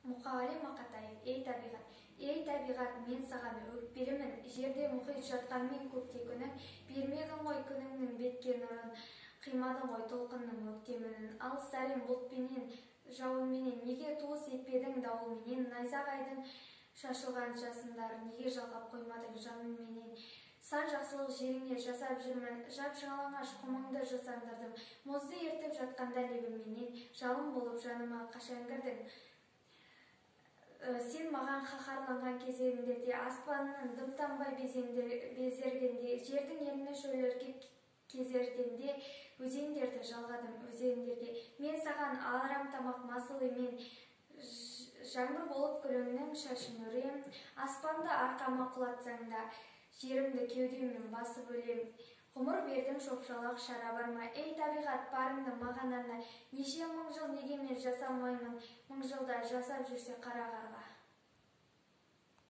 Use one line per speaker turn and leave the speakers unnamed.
Мұқағали Мақатаев. Ей, табиғат! Ей, табиғат, мен саған өкпелімін. Жерде мұхит жатқанмен, көкте күнің. Бермедің ғой күніңнің бетке нұрын, қимадың ғой толқынның өктемінін. Алыс әлем бұлтпенен, жауынменен неге туыс етпедің дауылменен? Найзағайдың шашылған жасындарын неге жалғап қоймадың жаныңменен? Сан жақсылық жеріңе жасап жүрмін, жап жалаңаш құмыңды жасандырдым. Мұзды ертіп жатқанда лебімменен, жалын болып жаныма қашан кірдің? Сен маған қаһарланған кезеңдерде, аспанның дым тамбай безергенде, жердің еліні шөліркеп кезергенде, өзендерді жалғадым өзендерге. Мен саған арам тамақ, масыл емен, жаңбыр болып гүліңнің шашын өрем. Аспанды арқама құлатсаң да, жерімді кеудеммен басып өлем. Ғұмыр бердің шоп-шалақ шара барма. Ей, табиғат, барыңды маған арна. Неше мың жыл неге мен жасамаймын, 1000 жылда жасап жүрсе қара қарға.